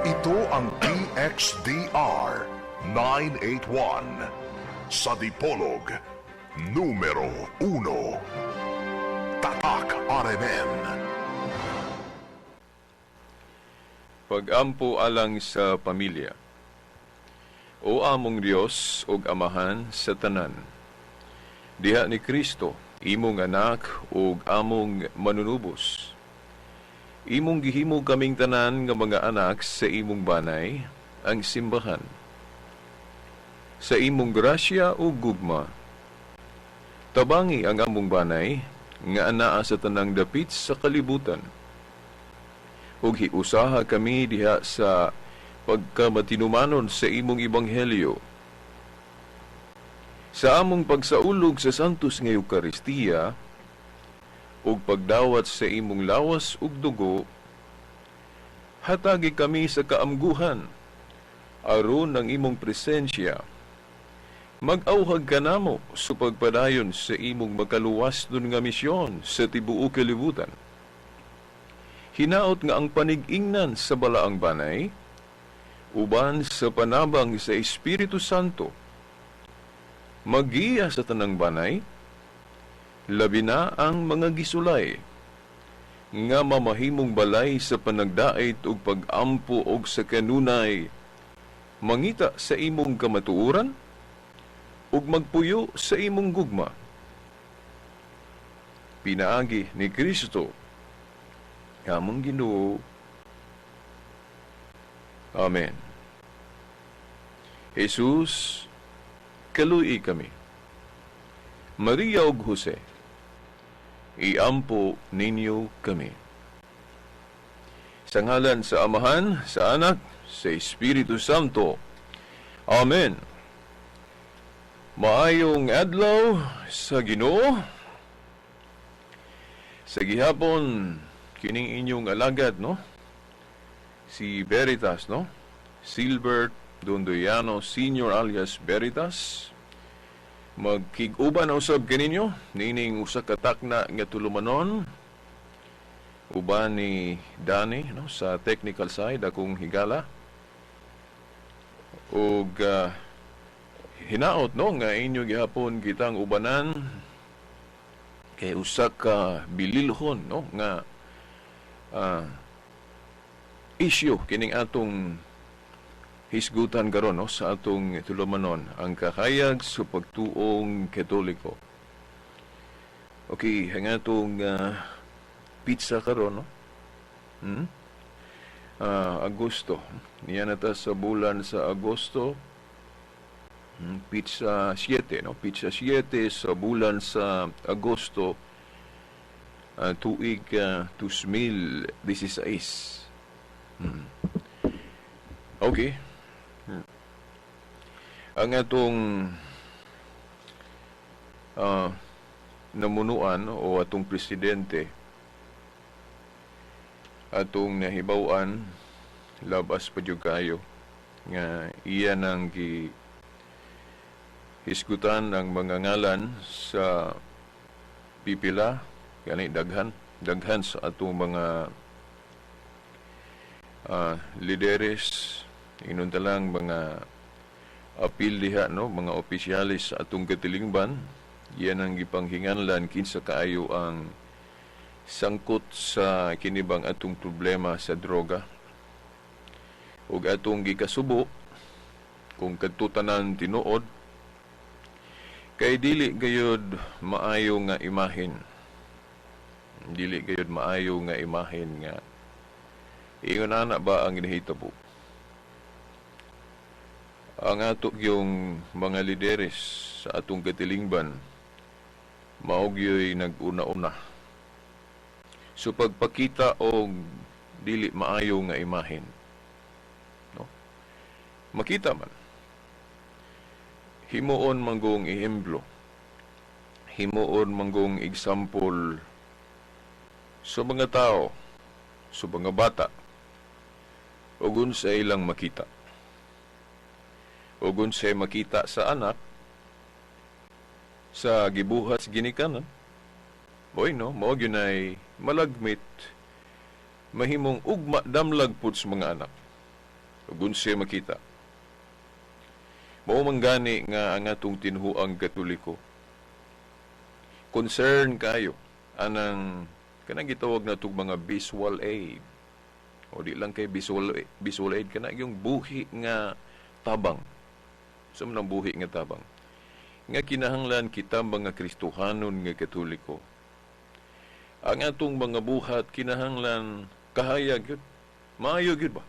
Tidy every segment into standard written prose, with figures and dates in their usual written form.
Ito ang DXDR 981 sa Dipolog, numero 1. Tatak RMN. Pag-ampo alang sa pamilya. O among Dios ug Amahan sa tanan. Diha ni Kristo, imong anak ug among manunubos. Imong gihimo kaming tanan nga mga anak sa imong banay, ang simbahan. Sa imong grasya ug gugma, tabangi ang among banay nga anaa sa tanang dapit sa kalibutan. Ug hiusaha kami diha sa pagkamatinumanon sa imong ebanghelyo. Sa among pagsaulog sa Santos nga Eukaristiya ug pagdawat sa imong lawas ug dugo, hatagi kami sa kaamguhan aron ang imong presensya. Mag-awhag kanamo sa pagpadayon sa imong makaluwas nun nga misyon sa tibuok kalibutan. Hinaot nga ang panig-ingnan sa balaang banay, uban sa panabang sa Espiritu Santo, magiya sa tanang banay, labi na ang mga gisulay, nga mamahimong balay sa panagdait ug pag-ampo og sa kanunay, mangita sa imong kamatuoran, ug magpuyo sa imong gugma. Pinaagi ni Kristo, among Ginoo. Amen. Jesus, kaluoyi kami. Maria ug Jose, iampo ninyo kami. Sa ngalan sa Amahan, sa Anak, sa Espiritu Santo. Amen. Maayong adlaw sa Ginoo. Sa gihapon kining inyong alagad, no? Si Veritas, no? Silbert Dondoyano Senior alias Veritas. Magkig-uban usab kaninyo nining usa ka takna nga tulumanon uban ni Danny, no, sa technical side, akong higala. Ug hinaot, no, nga inyo gihapon kitang ubanan kay usa ka bililhon, no, nga issue kining atong hisgutan karon, no, sa atong tulumanon, ang kahayag sa pagtuong Katoliko. Okay, ang atong pizza karon, no? Agosto. Niya na ta sa bulan sa Agosto. Pizza 7, no? Pizza 7 sa bulan sa Agosto, tuig 2016. Okay. Ang atong namunuan o atong presidente, atong nahibaw-an, labas pa jud kayo nga iya nang gi hisgutan ang mga ngalan sa pipila gani daghan daghan sa atong mga lideres, ingon lang mga apil diha, no, mga opisyalis sa atong katilingban. Yan ang gipanghinganlan kinsa kaayo ang sangkot sa kinibang atong problema sa droga ug atong gikasubo kung kadto tanan tinuod, kay dili gayud maayo nga imahin, dili gayud maayo nga imahin nga ingon ana ba ang ginahitabo. Ang ato yung mga lideres sa atong katilingban mao gyoy nag-una-una. So pagpakita og dili maayo nga imahin, no? Makita man, himuon manggong ehemplo, himuon manggong example sa mga tao, sa mga bata, ug unsa ilang makita, ug unsay makita sa anak sa gibuhat sa ginikanan. Boy, no, mao gyud ay malagmit mahimong ugma damlag pud sa mga anak. Ug unsay makita. Mao man gani nga ang atong tinuhuang Katoliko, concern kayo anang kanang gitawag natong mga visual aid. O di lang kay visual aid, kana yung buhi nga tabang. Sa man ang buhi nga tabang nga kinahanglan kita mga Kristohanon nga Katoliko. Ang atong mga buhat kinahanglan kahayag gyud. Maayo gyud ba?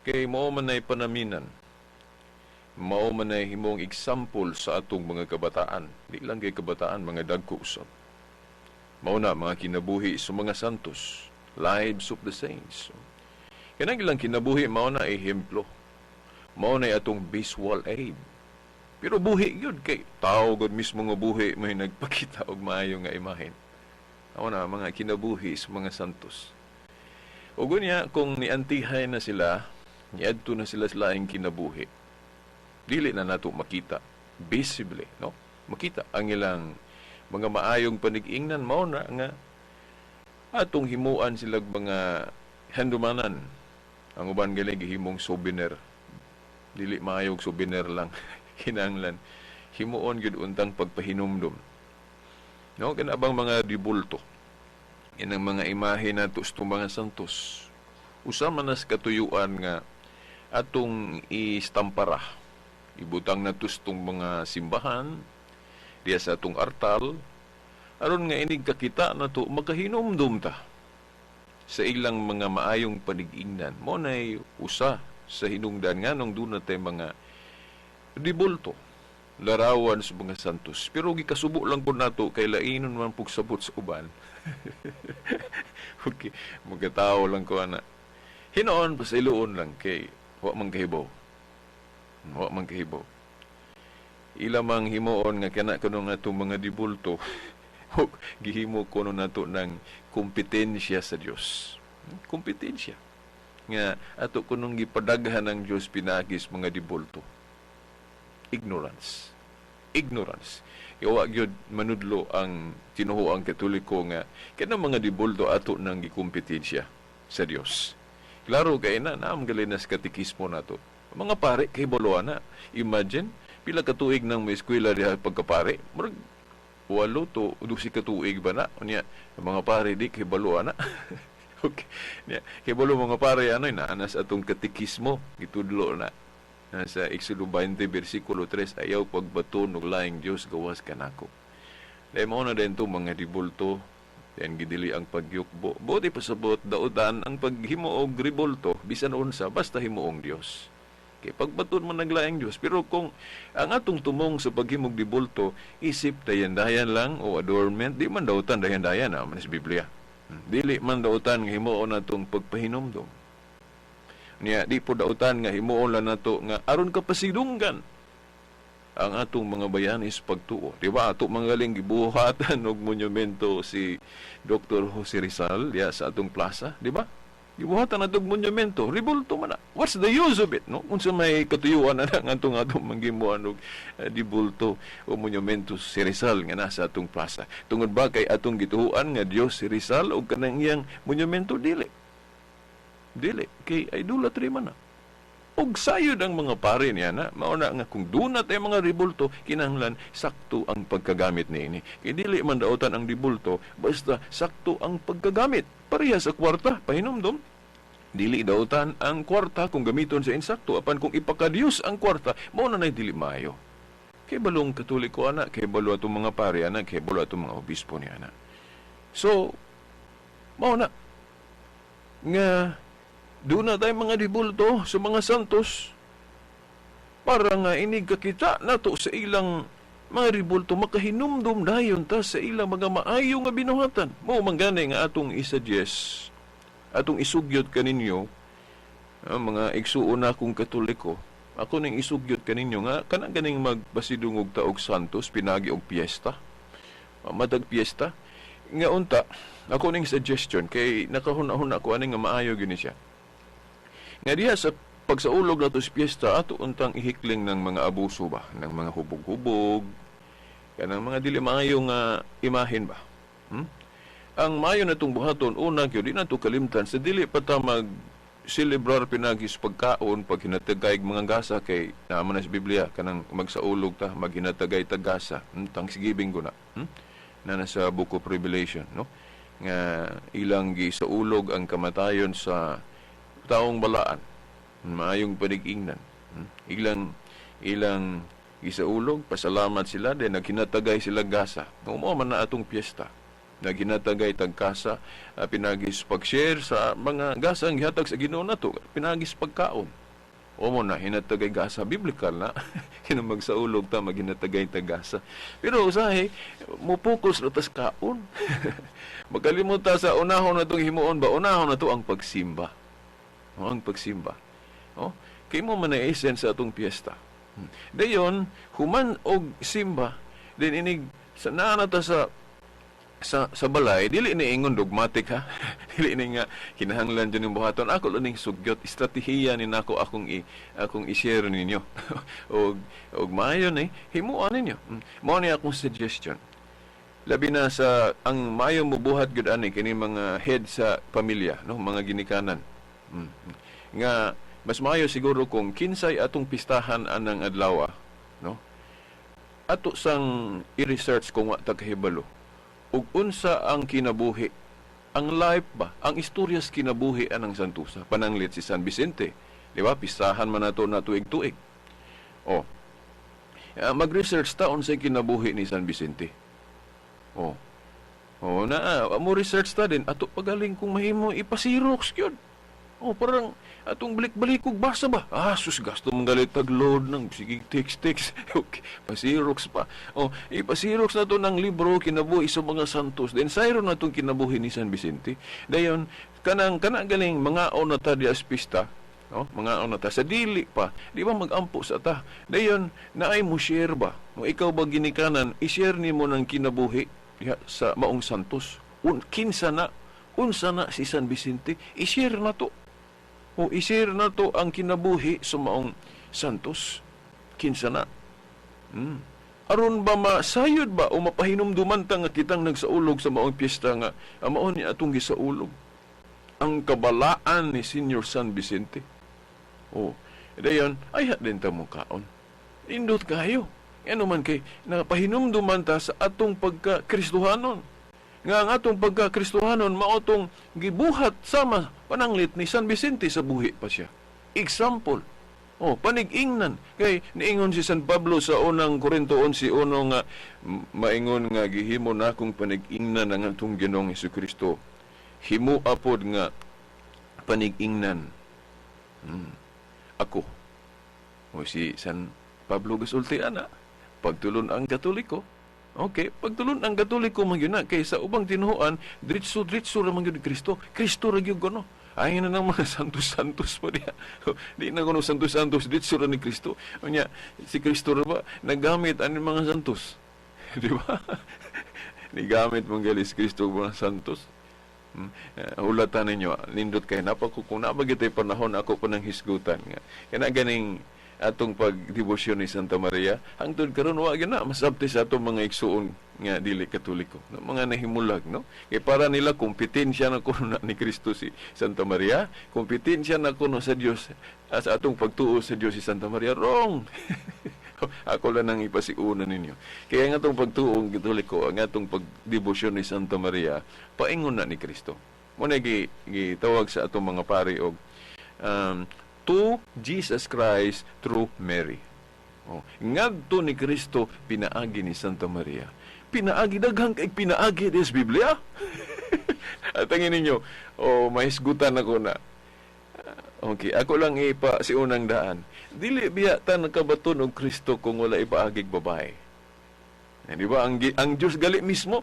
Kay mao man ay panaminan. Mao man ay himong example sa atong mga kabataan. Di lang kay kabataan, mga dagko usab. Mao na mga kinabuhi sa mga santos, lives of the saints. Kanang ilang kinabuhi mao na ehemplo. Mao na atong visual aid. Pero buhi gyud kay tao gud mismo nga buhi may nagpakita og maayo nga imahen. Mao na mga kinabuhi sa mga santos. Ug unya kung niantihay na sila, niadto na sila sa laing kinabuhi, dili na nato makita visibly, no? Makita ang ilang mga maayong panig-ingnan. Mao na nga atong himuan sila mga handumanan. Ang uban gali gihimong souvenir. Dili maayog souvenir lang. Kinahanglan himuon gyud untang pagpahinumdum. No, kana bang mga dibulto. Inang mga imahe nato sa mga santos. Usa man nas katuyuan nga atong istampara. Ibutang nato sa mga simbahan, diya sa atong artal, aron nga inig kakita nato makahinumdum ta sa ilang mga maayong panig-ingnan. Mo nay usa sa hinungdan nganong duna tay mga dibulto, larawan sa mga santos. Pero gikasubo lang po nato kay lainon man pugsabot sa uban. Okay, magkatao lang ko ana. Hinoon pasayloon lang kay wa man kahibaw. Wa man kahibaw. Ila mang himuon nga kana kuno nga atong mga dibulto gihimo kuno nato ng kompetensya sa Dios. Kompetensya nga ato kunong gipadaghan ng Dios pinaagi sa mga dibulto. Ignorance. Ignorance. Yawa gyud manudlo ang tinuhuang Katoliko nga kanang mga dibulto ato nang gikompetensya sa Dios. Klaro kay na naam gali na sa katekismo nato. Mga pare kay na. Imagine pila ka tuig nang may eskwela diha pagkapare. Murag 8 to 12 ka tuig ba na? Unya, ang mga pare di kay na. Okay. Nya, kay balo mga pare ano na anas atong katekismo gitudlo na. Nasa Exodo 20 versikulo 3, "Ayaw pagbaton og laing Dios gawas kanako." Dahil mao na din to mga dibulto, then gidili ang pagyukbo. Buti pasabot dautan ang paghimo og ribulto bisan unsa basta himuong Dios. Kay pagbaton man ng laing Dios, pero kung ang atong tumong sa paghimog dibulto isip dayan-dayan lang o adornment, di man dautan dayan-dayan na man sa Biblia. Dili man dautan nga himuon natong pagpahinomdom. Niya, di po dautan nga himuon lang nato nga aron kapasidunggan ang atong mga bayani sa pagtuo. Di ba? Ato mga galing gibuhatan og monumento si Dr. Jose Rizal diya sa atong plaza, di ba? Gibuhatan natong monumento, ribulto man na. What's the use of it, no? Unsa may katuyuan na lang atong atong manggimuan og dibulto o monumento si Rizal nga nasa atong plaza? Tungod ba kay atong gituhuan nga Dios si Rizal o kanang iyang monumento? Dili. Dili kay idolatry man na. Og sayod ang mga pare niya na, mao na nga kung duna tay mga ribulto, kinahanglan sakto ang pagkagamit niini. Kay dili man dautan ang dibulto basta sakto ang pagkagamit. Pareha sa kwarta, pahinumdom. Dili dautan ang kwarta kung gamiton sa insakto, apan kung ipakadiyos ang kwarta, mao na nay dili maayo. Kay balong Katoliko ana, kay balo atong mga pare ana, kay balo atong mga obispo ni ana. So, mao na nga doon na tayo mga dibulto sa mga santos para nga inig kakita nato sa ilang mga ribulto, makahinumdum dayon ta sa ilang mga maayo nga binuhatan. Mao man gani nga atong isuggest, atong isugyot kaninyo, mga igsuon akong Katoliko, ako ning isugyot kaninyo nga kanang ganing magpasidungog ta og santos pinagi og piyesta. Matag piyesta nga unta ako ning suggestion kay nakahuna-huna ko ani nga maayo gyud ni siya. Nga diha sa pagsaulog nato sa piyesta, ato untang ihikling ng mga abuso ba, ng mga hubog-hubog, Kanang mga dili maayo nga imahin ba. Ang maayo natong buhaton, una gyud, di nato kalimtan sa dili pa ta mag celebrar pinagis pagkaon, pag hinatagay mga gasa, kay naa man na sa Biblia kanang magsaulog ta, maghinatagay tag gasa, Thanksgiving ko na, Na nasa Book of Revelation, no, nga ilang gisaulog ang kamatayon sa taong balaan, maayong panig-ingnan. Ilang gisaulog, pasalamat sila, then naghinatagay sila gasa. Mao man na atong piyesta, naghinatagay tagkasa, pinagis pag-share sa mga gasa ang gihatag sa Ginoo nato, pinagis pagkaon. O mo na hinatagay gasa, biblical na kina magsaulog ta, maghinatagay tag gasa. Pero usahay mo focus na tas kaon, makalimot ta sa unahon natong himuon ba. Unahon nato ang pagsimba. O, ang pagsimba, oh, kay mo man na essence sa atong piyesta. Dayon human og simba, then inig sa naa na ta sa balay, dili ni ingon dogmatic ha, dili ni nga kinahanglan jud ning buhaton. Ako lang ning sugyot, estratehiya ni nako, akong i-share ninyo og maayo ni himuan ninyo. Mao ni akong suggestion, labi na sa ang maayo mobuhat gyud ani kini mga head sa pamilya, no, mga ginikanan, nga mas maayo siguro kung kinsay atong pistahan anang adlaw, no, ato sang i-research kung wa ta kahibalo ug unsa ang kinabuhi, ang life ba, ang istorya sa kinabuhi anang santusa. Pananglit si San Vicente, di ba, pistahan man nato na tuig-tuig. Oh, mag-research ta unsay kinabuhi ni San Vicente. Oh, na mo research ta din ato pagaling kung mahimo ipa-xerox gyud. Oh, parang atong balik-balik og basa ba? Ah, sus, gasto mong galit tag load ng sige text text. Okay, pa-xerox pa. Oh, ipa-xerox na to ng libro kinabuhi sa mga santos. Then sayro na tong kinabuhi ni San Vicente. Dayon kanang kana galing mga na ta di pista. No? Mga na ta sa dili pa, di ba magampo sa ta? Dayon naay mo share ba? Mo ikaw ba ginikanan, i-share nimo ng kinabuhi diha sa maong santos. Kinsa na, unsa na si San Vicente, i-share na to. O i-share na to ang kinabuhi sa maong santos. Kinsa na. Aron ba masayod ba o mapahinumduman ta nga kitang nagsaulog sa maong piyesta nga ang mao ni atong gisaulog ang kabalaan ni Senior San Vicente. O, dayon ay din ta mo kaon. Indot kayo. Ano man kay napahinumduman ta sa atong pagka-Kristohanon. Nga ang atong pagka-Kristohanon mao tong gibuhat sama pananglit ni San Vicente sa buhi pa siya. Example. Oh, panig-ingnan kay niingon si San Pablo sa unang Korinto 11:1 nga maingon nga gihimo nakong panig-ingnan ang atong Ginoong Hesukristo. Himo apod nga panig-ingnan. Ako. O si San Pablo gasulti ana, pagtulon ang Katoliko. Okay, pagtulon ang Katoliko man gyud na kay sa ubang tinuohan diretso-diretso ra man gyud Kristo. Kristo ra gyud kuno. Ay na nang mga santos-santos pa diya. Di na kuno santos-santos, diretso ra ni Kristo. Unya, si Kristo ra ba nagamit ani mga santos? Di ba? Nigamit mong gali si Kristo mga santos. Hulatan ninyo, nindot kay napako kung nabagitay panahon ako pa ng hisgutan nga. Kana ganing atong pagdebosyon ni Santa Maria, hangtod karon wa gyud na masabti sa atong mga igsuon nga dili Katoliko, no? Mga nahimulag, no, kay para nila kompetensya na kuno na ni Kristo si Santa Maria, kompetensya na kuno sa Dios, sa atong pagtuo sa Dios si Santa Maria. Wrong. Ako lang ang ipasiuna ninyo. Kaya ang atong pagtuo Katoliko, ang atong pagdebosyon ni Santa Maria, paingon na ni Kristo. Mo na gitawag sa atong mga pari og to Jesus Christ through Mary. Oh, ngadto ni Kristo pinaagi ni Santa Maria. Pinaagi, daghang kay pinaagi des Biblia. At ang ninyo, oh, mahisgutan ako na. Okay, ako lang ipa si unang daan. Dili biya ta nakabaton og Kristo kung wala ipaagig babae. Di ba ang Dios gali mismo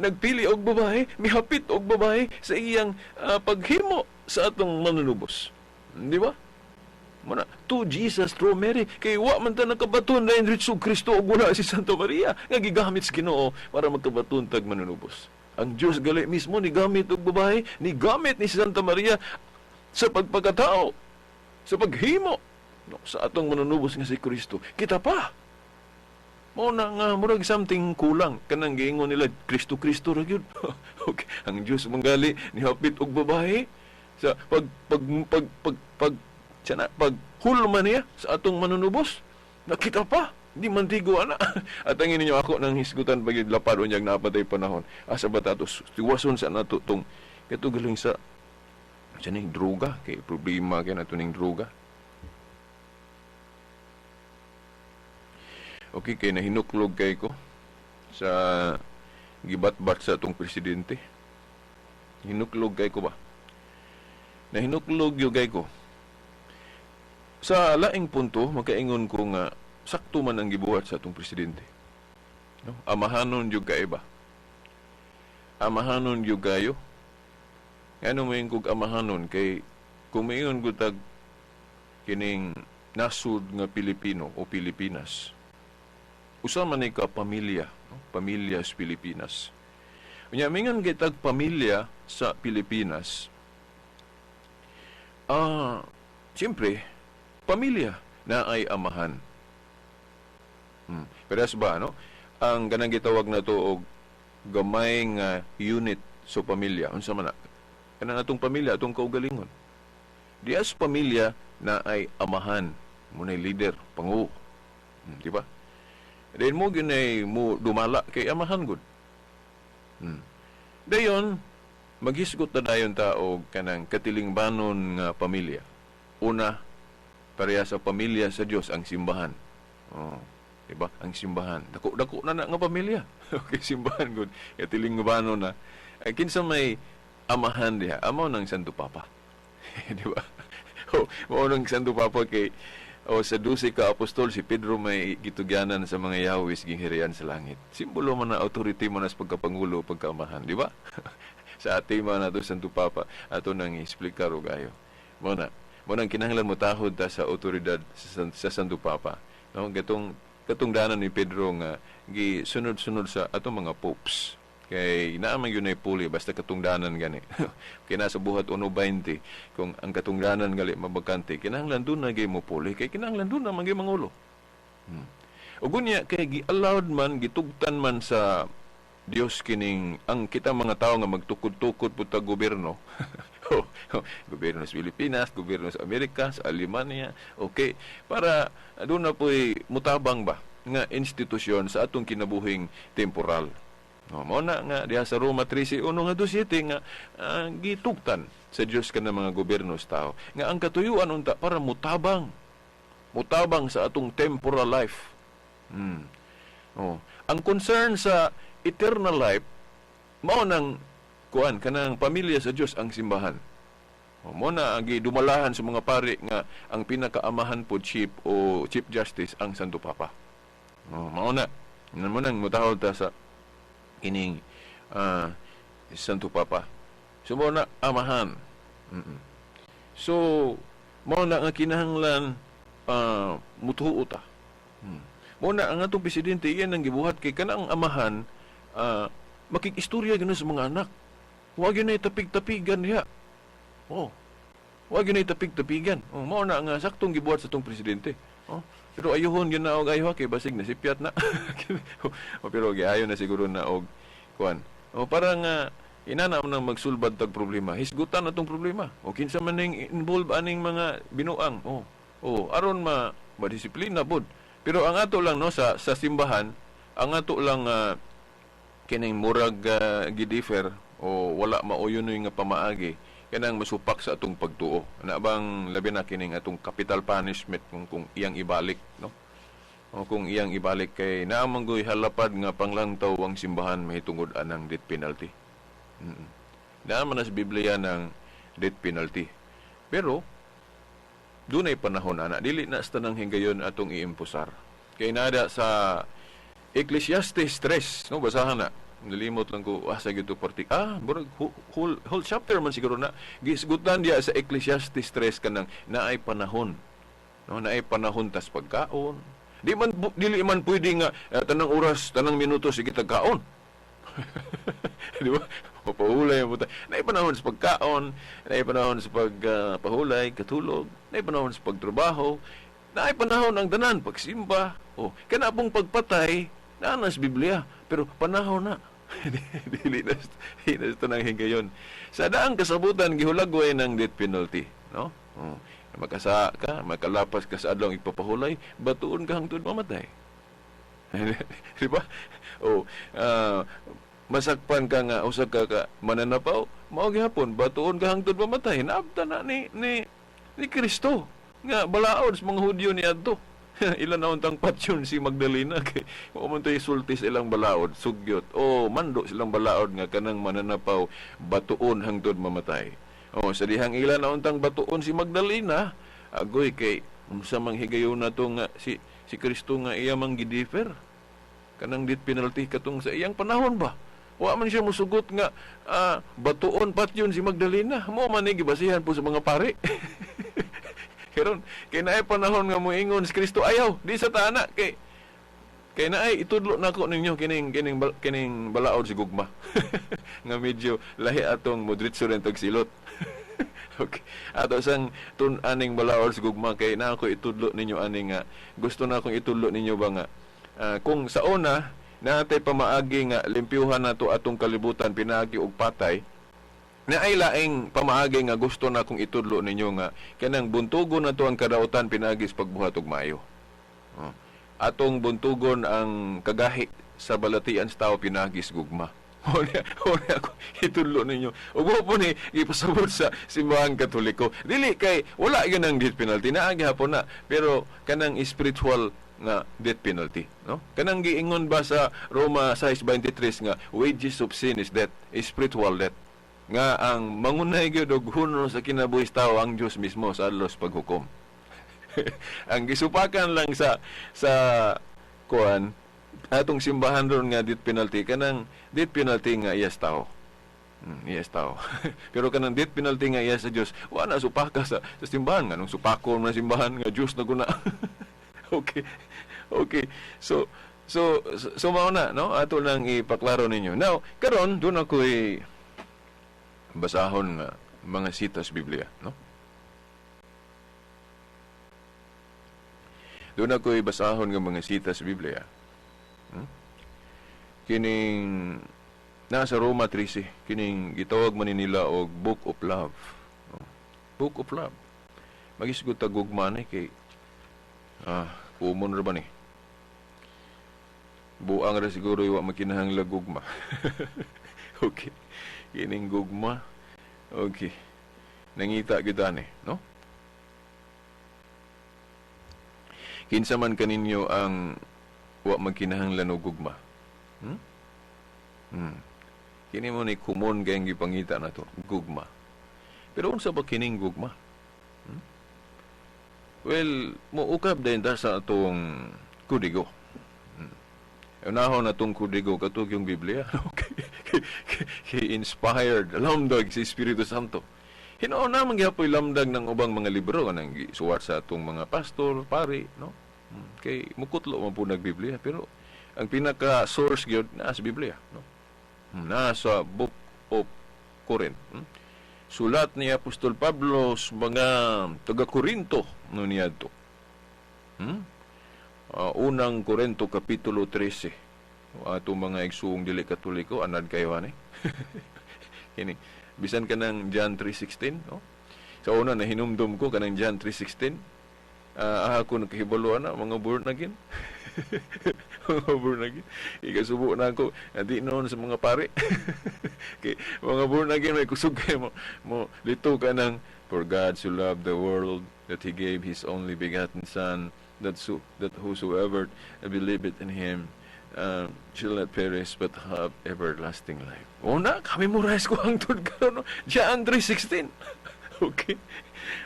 nagpili og babae, mihapit og babae sa iyang paghimo sa atong manunubos. Di ba? Muna, to Jesus through Mary. Kay wa man ta nakabaton na diretso Kristo og wala si Santa Maria nga gigamit sa Ginoo para magkabaton tag manunubos. Ang Dios gali mismo ni gamit og babae, ni gamit ni Santa Maria sa pagpagkatao, sa paghimo, no, sa atong manunubos nga si Kristo. Kita pa. Mao na nga murag something kulang kanang giingon nila Kristo Kristo ra gyud. Okay, ang Dios manggali nihapit og babae sa pag pag pag pag pag sana pag hulma niya sa atong manunubos. Nakita pa, di man tigo ana. At ang ninyo ako nang hisgutan pag lapad unyag napatay panahon. Asa ba ta ato tiwason sa nato tong katugaling sa ning droga kay problema kay nato ning droga. Okay, kay nahinuklog kay ko sa gibatbat sa atong presidente. Hinuklog kay ko ba? Nahinuklog gyud kay ko. Sa laing punto, makaingon ko nga sakto man ang gibuhat sa atong presidente. No? Amahanon gyud kay ba? Amahanon gyud kayo. Ngano moingon kog amahanon kay kung moingon gud tag kining nasud nga Pilipino o Pilipinas. Usa man ni ka pamilya, no? Pamilya sa Pilipinas. Unya mingon kitag pamilya sa Pilipinas. Siyempre, pamilya na ay amahan. Parehas ba, no? Ang ganang gitawag na to og gamay nga unit sa pamilya. Unsa man na? Kanang atong pamilya, atong kaugalingon. Dias pamilya na ay amahan. Muna'y leader, pangu. Di ba? Then mo ginay mo dumala kay amahan gud. Dayon maghisgot na dayon ta og kanang katilingbanon nga pamilya. Una, pareha sa pamilya sa Dios ang simbahan. Oh, di ba? Ang simbahan. Dako-dako na na nga pamilya. Okay, simbahan gud. Katilingbanon na. Ay, kinsa may amahan diha? Amaw ng Santo Papa. Di ba? Oh, mao ng Santo Papa kay o sa 12 ka apostol si Pedro may gitugyanan sa mga Yahweh ginghirian sa langit. Simbolo man na authority man na sa pagkapangulo, pagkaamahan, di ba? Sa tema na to Santo Papa ato nang explicar og ayo. Mao na, mao nang kinahanglan mo tahod ta sa otoridad sa Santo Papa. No, gatong katungdanan ni Pedro nga gisunod-sunod sa atong mga popes. Kay naa man gyud nay puli basta katungdanan gani. Kay nasa buhat 1:20 kung ang katungdanan gali mabakante kinahanglan dun na gyud mo puli kay kinahanglan dun na man gyud mangulo. Ug unya kay gi-allowed man gitugtan man sa Dios kining ang kita mga tawo nga magtukod-tukod pud ta gobyerno. Gobyerno sa Pilipinas, gobyerno sa Amerika, sa Alemanya, okay, para doon na po'y mutabang ba nga institusyon sa atong kinabuhing temporal. No, mao na nga diha sa Roma 13:1 ngadto 7 nga gitugtan sa Dios kana mga gobyerno sa tao nga ang katuyuan unta para mutabang, mutabang sa atong temporal life. Oh, ang concern sa eternal life mao nang kuan kanang pamilya sa Dios ang simbahan. Oh, mao na ang gidumalahan sa mga pari nga ang pinakaamahan po chief o chief justice ang Santo Papa. Oh, mao na. Mo nang mutahol ta sa kining Santo Papa. So mao na amahan. So mao na nga kinahanglan mutuo ta. Mao na ang atong presidente iyan ang gibuhat kay kanang amahan makikistorya gyud sa mga anak. Wa gyud nay tapig-tapigan diha. Oh. Wa gyud nay tapig-tapigan. Oh, mao na nga saktong gibuhat sa atong presidente. Oh. Pero ayuhon gyud na og ayuha kay basig na sipyat na. Oh, pero giayo na siguro na og kuan. Oh, para nga inana man nang magsulbad tag problema. Hisgutan atong problema. O kinsa man ning involve aning mga binuang. Oh. Oh, aron ma madisiplina pod. Pero ang ato lang no sa simbahan, ang ato lang kining murag gidifer o wala mauyon nga pamaagi kanang masupak sa atong pagtuo. Ana bang labi na kining atong capital punishment kung iyang ibalik, no? O kung iyang ibalik kay naa man goy halapad nga panglantaw ang simbahan mahitungod anang death penalty. Naa man sa Biblia ng death penalty. Pero dunay panahon ana dili na sa tanang higayon atong iimpusar. Kay nada sa Ecclesiastes 3, no, basahan na. Nalimot lang ko sa gito partik. Murag whole chapter man siguro na gisgutan diya sa Ecclesiastes 3 kanang naay panahon. No, naay panahon tas pagkaon. Di man dili man pwede nga tanang oras, tanang minuto sige tagkaon. Di ba? Mapahulay mo ta. Naay panahon sa pagkaon, naay panahon sa pagpahulay, katulog, naay panahon sa pagtrabaho, naay panahon ang tanan pagsimba. Oh, kana pong pagpatay Naa na sa Biblia, pero panahon na. Dili na dili na sa tanang higayon. Sa daang kasabutan, gihulagway ng death penalty, no? Oh. Makasa ka, makalapas ka sa adlong igpapahulay, batuon ka hangtod mamatay. Di ba? O masakpan ka nga usa ka ka mananapaw, mao gihapon batuon ka hangtod mamatay. Naabta na ni Kristo nga balaod sa mga Hudyo niadto. Ilan na untang patyon si Magdalena kay mao man to'y sulti sa ilang balaod, sugyot o mando silang balaod nga kanang mananapaw batuon hangtod mamatay. O sa dihang ila na untang batuon si Magdalena, agoy kay unsa mang higayon na to nga si Kristo nga iya mang gidefer kanang death penalty katong sa iyang panahon ba? Wa man siya musugot nga batuon patyon si Magdalena. Mo man ni gibasihan po sa mga pari. Karon kay naay panahon nga moingon si Kristo, ayaw, di sa tana kay naay itudlo nako ninyo kining balaod si gugma nga medyo lahi atong modritso rin tagsilot. Okay. Ato sang tun-aning balaod si gugma kay naa ko itudlo ninyo ani nga gusto na akong itudlo ninyo ba nga kung sa una natay pamaagi nga limpyuhan nato atong kalibutan pinaagi og patay, naay laing pamaagi nga gusto na akong itudlo ninyo nga kanang buntugon nato ang kadautan pinaagi sa pagbuhat og maayo. Oh. Atong buntugon ang kagahi sa balatian sa tao pinaagi sa gugma. Huli ako itudlo ninyo. Ug mo po ni ipasabot sa Simbahang Katoliko. Dili kay wala gyud ang death penalty, naa gihapon na, pero kanang spiritual nga death penalty, no? Kanang giingon ba sa Roma 6:23 nga wages of sin is death, is spiritual death. Nga ang mangunay gyud og huno sa kinabuhi sa tao ang Dios mismo sa adlaw sa paghukom. Ang gisupakan lang sa kuan atong simbahan ron nga death penalty, kanang death penalty nga iyas tao. Iyas tao. Pero kanang death penalty nga iya sa Dios, wa na supaka sa simbahan, nganong supako man simbahan nga Dios na guna. Okay. Okay. So mao na, no? Ato nang ipaklaro ninyo. Now, karon doon ako'y basahon nga mga sitas Biblia, no? Doon ako'y basahon nga mga sitas Biblia. Kining nasa Roma 13, kining gitawag man ni nila og Book of Love. Oh, Book of Love. Magisgot ta gugma ni kay common ra ba ni? Buang ra siguro wa makinahanglag gugma. Okay. Kining gugma. Okay. Nangita gyud ani, no? Kinsa man kaninyo ang wa magkinahanglan og gugma? Hmm? Kini mo ni common kayong gipangita na to, gugma. Pero unsa ba kining gugma? Well, muukab din ta sa atong kodigo. Unahon na atong kodigo katog yung Biblia. Okay. He inspired lamdag si Espiritu Santo. Hinuon na man gihapoy lamdag ng ubang mga libro kanang gisuwat sa atong mga pastor, pari, no? Kay mukutlo man po nag Biblia, pero ang pinaka source gyud naa sa Biblia, no? Naa sa Book of Corinth. Sulat ni Apostol Pablo sa mga taga-Korinto no niadto. Unang Korinto kapitulo 13. Ato mga igsuong dili Katoliko, anad kayo ani. Kini bisan kanang John 3:16, no? Sa una nahinumdum ko kanang John 3:16. Ako nakahibalo ana mga born again. Mga born again. Ikasubo na ako di noon sa mga pare. Kay mga born again may kusog kay mo lito ka ng for God so loved the world that he gave his only begotten son that whosoever believeth in him shall not perish but have everlasting life. Una, kami memorize ko ang tud karon, no? John 3:16. Okay.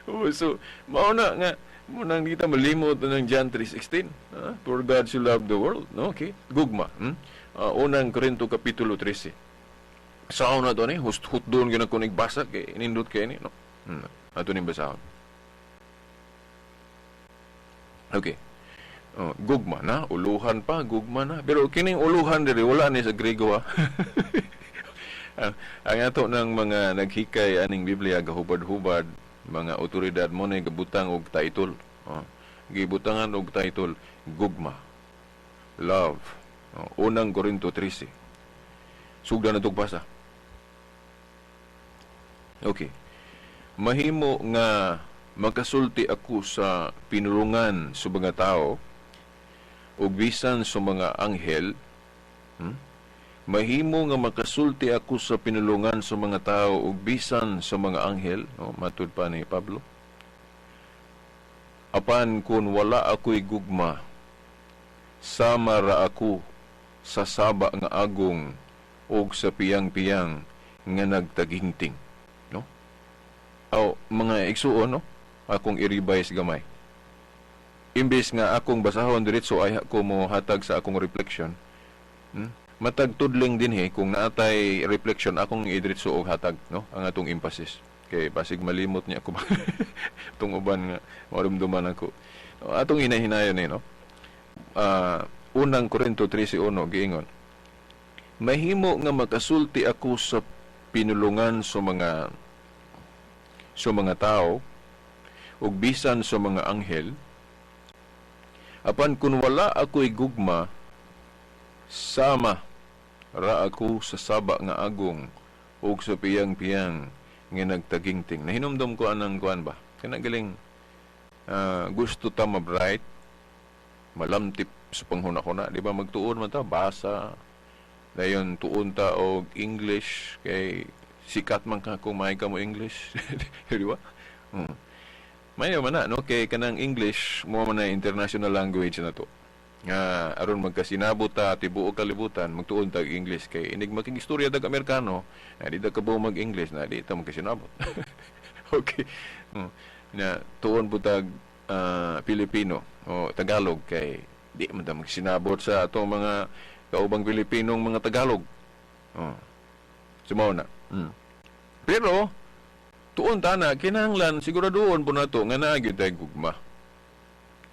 Oh, so mauna nga munang kita malimot na ng John 3:16. For God so loved the world. No? Okay. Gugma. Unang Korinto kapitulo 13. Sa una to ni hutdon gyud ako nagbasa kay nindot kay ni, no? Ato ning basahon. Okay. Oh, gugma na, uluhan pa, gugma na. Pero kining uluhan diri wala ni sa Grego, ha. Ang ato ng mga naghikay aning Biblia gahubad-hubad, mga otoridad mo na gabutang og title. Oh, gibutangan og title gugma. Love. Oh, Unang Korinto 13. Sugdan na basa. Okay. Mahimo nga makasulti ako sa pinulungan sa mga tao ug bisan sa mga anghel. Mahimo nga makasulti ako sa pinulungan sa mga tao ug bisan sa mga anghel, no? Matud pa ni Pablo. Apan kung wala ako'y gugma, sama ra ako sa saba nga agong ug sa piyang-piyang nga nagtaginting, no? Aw, mga igsuon, no? Akong i-revise gamay. Imbes nga akong basahon diretso ay ako mo hatag sa akong reflection. Matag tudling dinhi kung naatay reflection, akong idiretso og hatag, no, ang atong emphasis. Kay basig malimot niya ako tong uban nga marumduman ako. Atong hinahinayon ni, no. Unang Korinto 13:1 giingon: Mahimo nga makasulti ako sa pinulungan sa mga tao ug bisan sa mga anghel, apan kun wala ako'y gugma, sama ra ako sa saba nga agong ug sa piyang-piyang nga nagtagingting. Nahinumdom ko anang kuan ba, kana galing gusto ta ma-bright, malamtip sa panghuna-huna, di ba? Magtuon man ta basa, dayon tuon ta og English kay sikat man ka kung may ka mo English, di ba? Mayo man na, no? Kay kanang English mo man na international language na to. Nga aron magkasinabot ta tibuok kalibutan, magtuon tag English kay inig makigistorya tag Amerikano, na di ta kabaw mag-English na di ta magkasinabot. Okay. Na tuon po tag Pilipino o Tagalog kay di man ta magsinabot sa atong mga kaubang Pilipinong mga Tagalog. Oh. Sumaw na. Pero tuon ta na, kinahanglan siguraduhon po nato nga naa gyud tay gugma.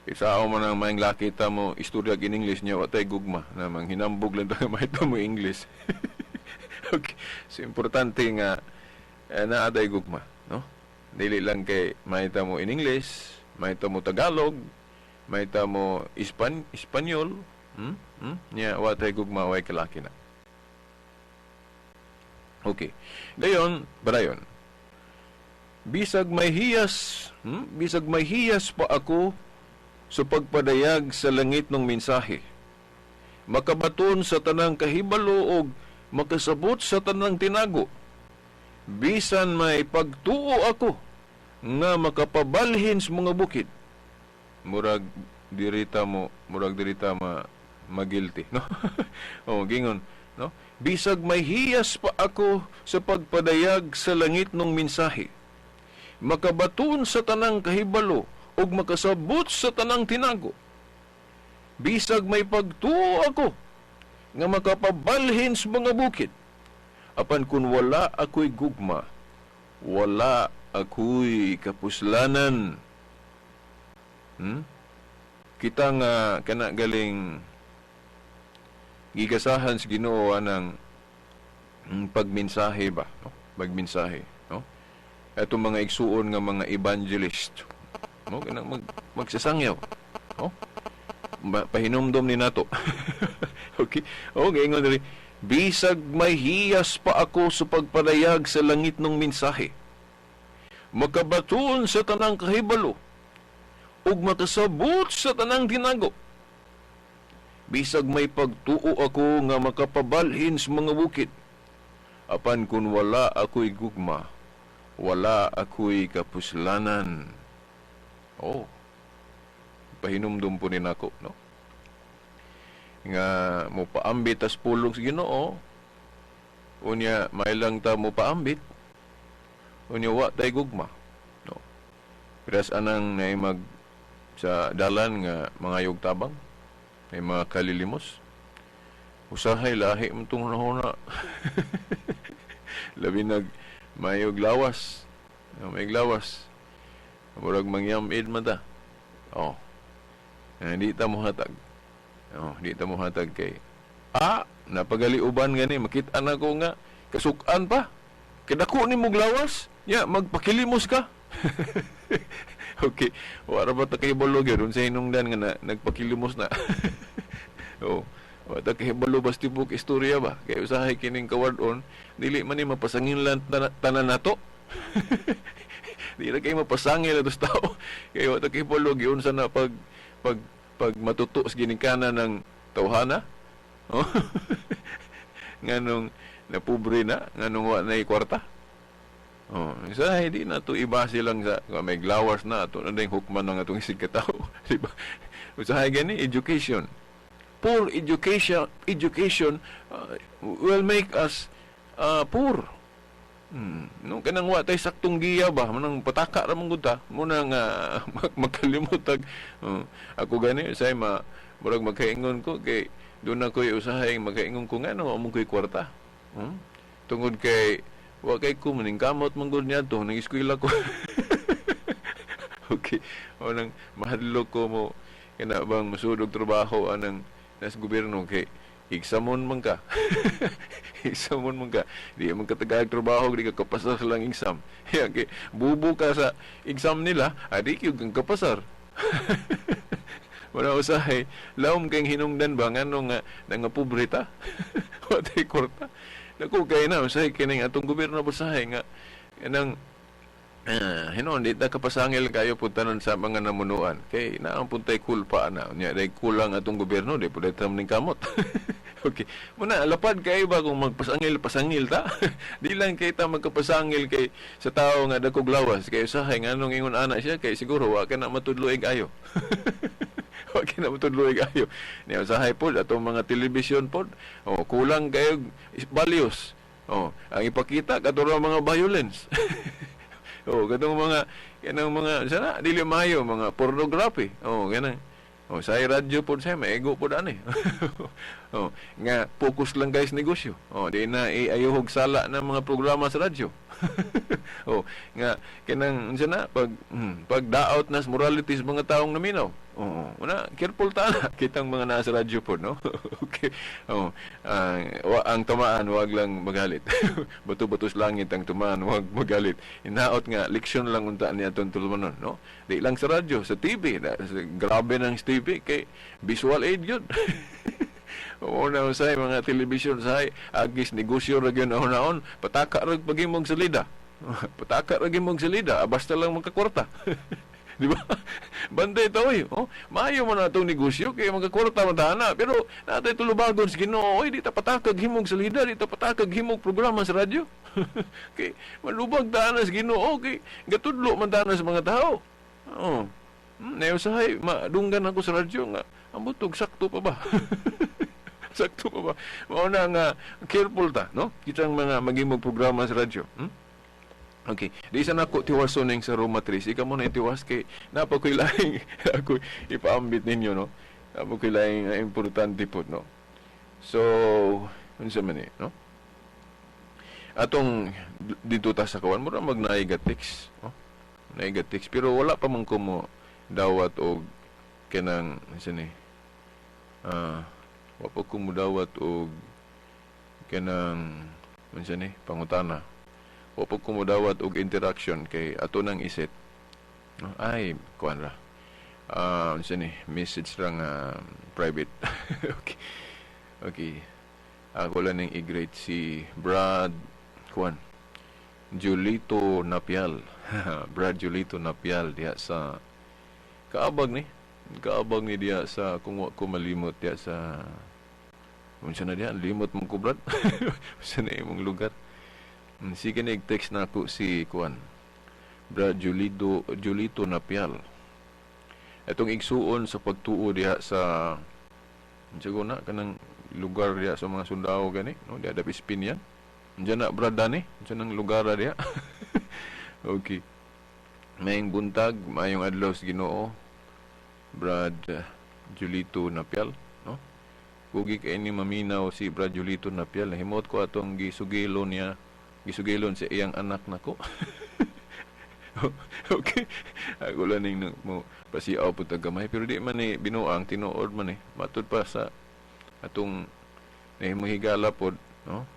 Isa man ang maing laki ta mo istorya in English niya wa tay gugma na manghinambog lang ta mahita mo English. Okay. So importante nga naa tay gugma, no? Dili lang kay mahita mo in English, mahita mo Tagalog, mahita mo Espanyol, Nya wa tay gugma, way kalaki na. Okay. Dayon, barayon. Bisag may hiyas, Bisag may hiyas pa ako sa pagpadayag sa langit ng mensahe, makabaton sa tanang kahibalo og makasabot sa tanang tinago. Bisan may pagtuo ako nga makapabalhin sa mga bukid. Murag dirita ma magilty, no? Oh, gingon, no? Bisag may hiyas pa ako sa pagpadayag sa langit ng mensahe, makabaton sa tanang kahibalo ug makasabot sa tanang tinago. Bisag may pagtuo ako nga makapabalhin sa mga bukid, apan kun wala ako'y gugma, wala ako'y kapuslanan. Kita nga kana galing gigasahan sa Ginoo anang pagmensahe ba, no? Pagmensahe, no? Atong mga igsuon nga mga evangelist, no, kanang magsasangyaw, no? Pahinumdom ni nato. Okay. Okay, ingon diri: Bisag may hiyas pa ako sa pagpadayag sa langit ng mensahe, makabaton sa tanang kahibalo ug makasabot sa tanang tinago. Bisag may pagtuo ako nga makapabalhin sa mga bukid, apan kun wala ako'y gugma, wala ako'y kapuslanan. Oh, pahinumdum po ni nako, no? Nga mo paambit tas pulong sa Ginoo, unya mailang ta mo paambit, unya wa tay gugma, no? Piras anang naay mag sa dalan nga mangayog tabang, may mga kalilimos. Usahay lahi mo itong hunahuna. Labi nag mayog lawas. Mayog lawas. Murag mangyamid man ta. Oh. Hindi ta mo hatag. Oh, di ta mo hatag kay napagaliuban gani, makita na ko nga kasukan pa. Kadako ni mo lawas, ya magpakilimos ka. Okay. Wala ba ta kay balog yun sa hinungdan nga na, nagpakilimos na. Oh. Wa ta kahibalo bas tibok istorya ba? Kay usahay kining kawad-on, dili man ni mapasangil lang tanan nato. Di ra kay mapasangil ato sa tao. Kay wa ta kahibalo giunsa na pag matuto sa ginikanan ng tawhana. Oh. Nganong napobre na, nganong wa na kwarta. Oh, usahay di na to ibase lang sa may glawas na ato na ding hukman ng atong isig katao, di ba? Usahay gani education. Poor education will make us poor. No, kanang wa tay saktong giya ba, manang pataka ra man gud ta, muna nga magkalimot ag ako gani say ma murag magkaingon ko kay doon na ko'y usahay magkaingon ko ngano among ko'y kwarta. Tungod kay wa kay ko maning kamot man gud niadto nang eskwela ko. Okay. O nang mahadlok ko mo kana bang musudog trabaho anang nas gobyerno kay examon man ka. Examon man ka. Di man ka tagaag trabaho, di ka kapasar lang exam. Ya, kay bubo ka sa exam nila, adi gyud kang kapasar. Wala usahay, lawom kay hinungdan ba ngano nga nangapobre ta? Wa tay kwarta. Dako kay na usahay kining atong gobyerno usahay nga kanang hinuon di ta kapasangil kayo pud tanan sa mga namunuan kay naa pud tay kulpa na nya day kulang atong gobyerno, di pud ta ning kamot. Okay, muna lapad kay ba kung magpasangil pasangil ta. Di lang kay ta magkapasangil kay sa tawo nga dakog lawas kay usahay nganong ingon ana siya kay siguro wa ka na matudloig ayo, wa ka na matudloig ayo niya. Usahay pod atong mga television pod, oh, kulang kayo values. Oh, ang ipakita kato mga violence. Oh, katong mga kanang mga sana dili maayo, mga pornography. Oh, kanang oh, sa radyo pod sa maego pod ani. Oh, nga focus lang guys negosyo. Oh, di na iayuhog sala ng mga programa sa radyo. Oh, nga kanang unsa na pag daot na sa morality sa mga taong naminaw. Oo, una careful ta na kitang mga nasa radyo pod, no? Okay. Oh, ang tamaan wag lang magalit. Bato-bato sa langit ang tamaan, wag magalit. Inaot nga leksyon lang unta ni atong tulumanon, no? Di lang sa radyo, sa TV, na, sa, grabe ng TV kay visual aid yun. Oo na usay mga television say agis negosyo ra gyud naon, pataka ra pagimong salida. Pataka ra gimong salida, basta lang magkakwarta. Di ba? Bantay ito, oy. Oh, maayo man atong negosyo kay magkakwarta man ta na. Pero natay tulubagon sa Ginoo, oy, di ta patakag himog salida, di ta patakag himog programa sa radyo. Kay malubag ta na sa Ginoo kay gatudlo man ta na sa mga tao. Oh. Usahay madunggan ako sa radyo nga ambot og sakto pa ba? Sakto pa ba? Mao na nga careful ta, no? Kitang mga magimong programa sa radyo. Okay, di sa nako tiwason ning sa Roma 3. Ikaw mo na itiwas kay napa ko'y laing ako ipaambit ninyo, no? Napa ko'y laing importante po, no? So, unsa man ni, no? Atong dito ta sa kawan, mura mag naay text, no? Naay text pero wala pa man ko mo dawat og kanang unsa ni? Wa pa ko mo dawat og kanang unsa ni pangutana. Wa pa ko modawat og interaction kay ato nang iset. No? Ay, kuan ra. Unsa ni message lang private. Okay. Okay. Ako lang ning i-greet si Brad kuan Julito Napial. Brad Julito Napial diha sa kaabag ni. Kaabag ni diha sa, kung wa ko malimot, diha sa unsa na diha, limot mong ko, Brad. Unsa na imong lugar? Sige na, text na ako si kuan Brad Julito Napial. Itong igsuon sa pagtuo diha sa unsa ko na kanang lugar diha sa mga sundao gani, no, diha dapit Pinya. Diyan na, Brad Dani, unsa nang lugar diha? Okay. Maayong buntag, maayong adlaw sa Ginoo. Brad Julito Napial, no? Kugi kay ni maminaw si Brad Julito Napial. Himot ko atong gisugilon niya, gisugilon sa iyang anak nako. Okay. Ako lang ning mo pasiaw pud tag gamay pero di man ni binuang, tinuod man eh. Matud pa sa atong nahimong higala pod, no?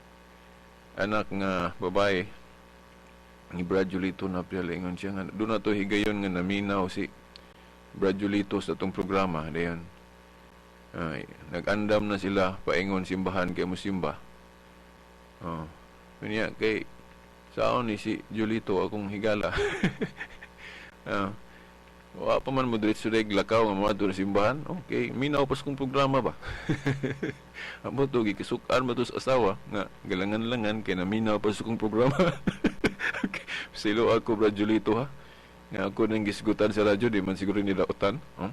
Anak nga babae ni Brad Julito Napial, ingon siya nga doon na to higayon nga naminaw si Brad Julito sa atong programa dayon. Ay, nag-andam na sila paingon simbahan kay musimba. Oh. Unya kay saon ni si Julito, akong higala. Ah. Wa pa man mo diretso reg lakaw nga moadto sa simbahan. Okay, minaw pas kong programa ba. Amo to gikisuk-an mo to sa asawa nga galangan-langan kay naminaw pas kong programa. Okay. Silo ako, Brad Julito, ha. Nga ako nang gisgutan sa radyo, di man siguro ni dautan. Oh.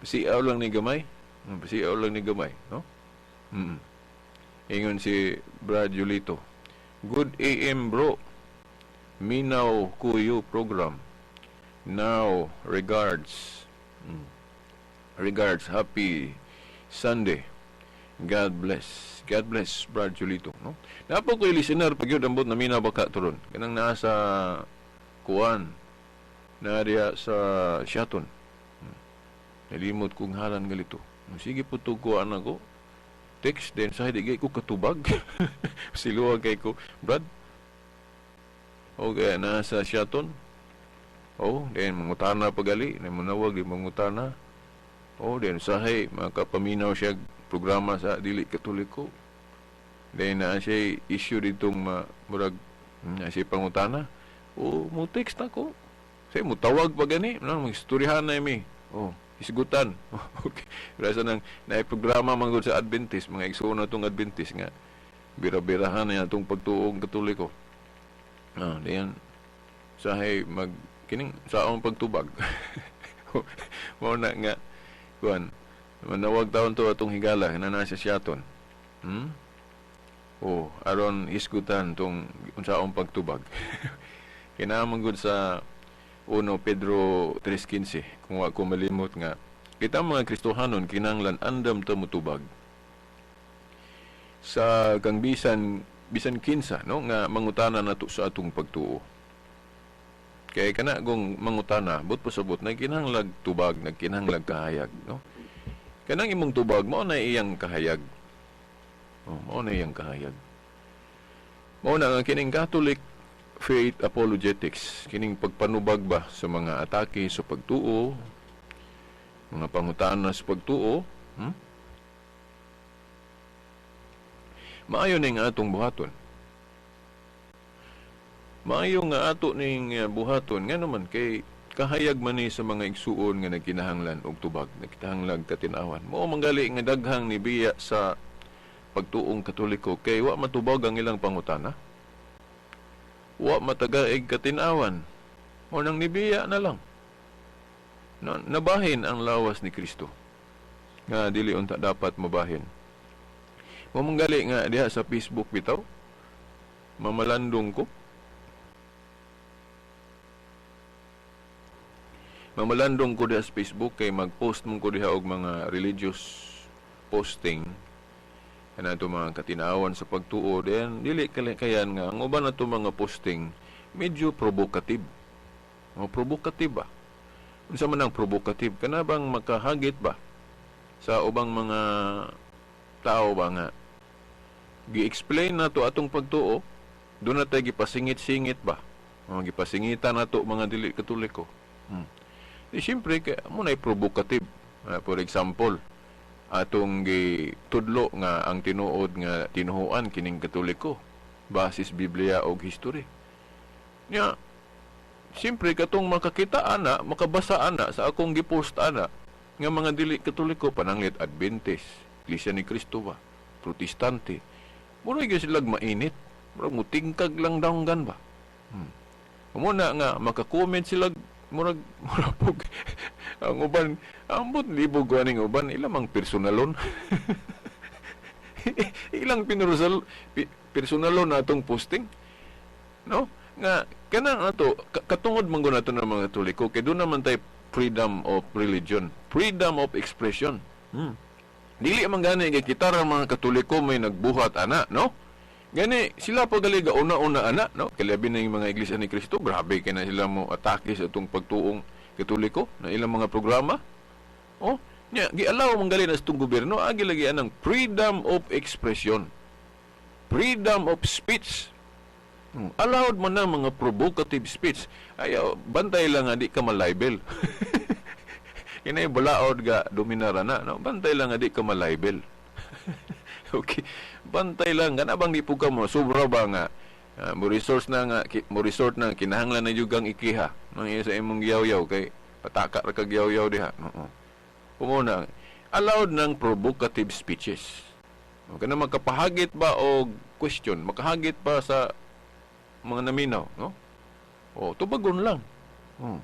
Pasiaw lang ni gamay. Pasiaw lang ni gamay, no? Ingon si Brad Julito. "Good AM, bro. Minaw kuyo program. Now, regards. Regards, happy Sunday. God bless." God bless, Brad Julito, no? Naa pa ko listener pag yun, ambot na minaw baka turon. Kanang naa sa kuan. Naa diya sa Siaton. Nalimot kong halan galito. Sige po to ko anak ko. Text din sa di ko katubag. Siluwag kay ko, Brad. Okay, nasa Siaton. Oh, then mangutana pagali, na munawag di mangutana. Oh, then sahay makapaminaw siya programa sa dili Katoliko. Then na siya issue ditong ma, murag na siya pangutana. Oh, mo text ako. Say mo tawag pa gani, no, magstoryahan na mi. Oh, isgutan. Okay. Rasa nang naay programa man gud sa Adventist, mga igsoon na tong Adventist nga bira-birahan na atong pagtuong Katoliko. Ah, diyan sahay mag kining sa akong pagtubag. Mao na nga kuan, manawag taon to atong higala na nasa Siaton. Oh, aron isgutan tong unsaong pagtubag. Kinahanglan gud sa 1 Pedro 3:15, kung wa ko malimot, nga kita mga Kristohanon kinahanglan andam ta mutubag sa kang bisan bisan kinsa, no, nga mangutana nato sa atong pagtuo. Kay kana kung mangutana, but pasabot nagkinahanglag tubag, nagkinahanglag kahayag, no? Kanang imong tubag mao na iyang kahayag. Oh, mao na iyang kahayag. Mao na nga kining Catholic faith apologetics, kining pagpanubag ba sa mga atake sa pagtuo, mga pangutana sa pagtuo, Maayo ning atong buhaton. Maayo nga ato ning buhaton nga naman kay kahayag man ni sa mga igsuon nga nagkinahanglan og tubag, nagkinahanglan katinawan. Mao manggali nga daghang nibiya sa pagtuong Katoliko kay wa matubag ang ilang pangutana. Wa matagaig katinawan. Mao nang nibiya na lang. No, nabahin ang lawas ni Kristo nga dili unta dapat mabahin. Mao manggali nga diha sa Facebook bitaw mamalandong ko. Mamalandong ko diha sa Facebook kay mag-post man ko diha og mga religious posting kana ato mga katinawan sa pagtuo, then dili kayan nga ang uban nato mga posting medyo provocative. O provocative ba? Unsa man ang provocative? Kana bang makahagit ba sa ubang mga tao ba nga gi-explain nato atong pagtuo, doon na tayo gipasingit-singit ba? O, gipasingitan nato mga dili Katoliko. Di siyempre, kay mo na provocative. For example, atong gitudlo nga ang tinuod nga tinuhuan kining Katoliko basis Biblia og history. Nya, siyempre katong makakita ana, makabasa ana sa akong gipost ana nga mga dili Katoliko, pananglit Adventist, Iglesia ni Cristo ba, Protestante, murag gyud sila mainit, murag mutingkag lang danggan ba. Muna nga maka-comment sila murag murag pug ang uban ambot libog aning uban ilang mang personalon, ilang pinursal personalon na atong posting, no, nga kanang ato katungod man gud nato ng mga Katoliko kay doon naman tay freedom of religion, freedom of expression. Dili man gani kay kita ra mga Katoliko may nagbuhat ana, no? Gani sila pa gali ga una-una ana, no? Kay labi na yung mga Iglesia ni Cristo, grabe kay na sila mo atake sa atong pagtuong Katoliko na ilang mga programa. Oh, nya gialaw man gali na sa atong gobyerno agi lagi anang freedom of expression, freedom of speech. Allowed man na mga provocative speech. Ayaw, bantay lang nga di ka malibel. Kinay balaod ga dominar na, no? Bantay lang nga di ka malibel. Okay. Bantay lang kana bang di po ka mo sobra ba nga mo resource na nga mo resort na kinahanglan na jud kang ikiha nang iya sa imong giyaw-yaw kay pataka ra kag yaw-yaw diha. Oo. Umuna, allowed ng provocative speeches. Okay na makapahagit ba og question, makahagit pa sa mga naminaw, no? O, tubagon lang. Oh.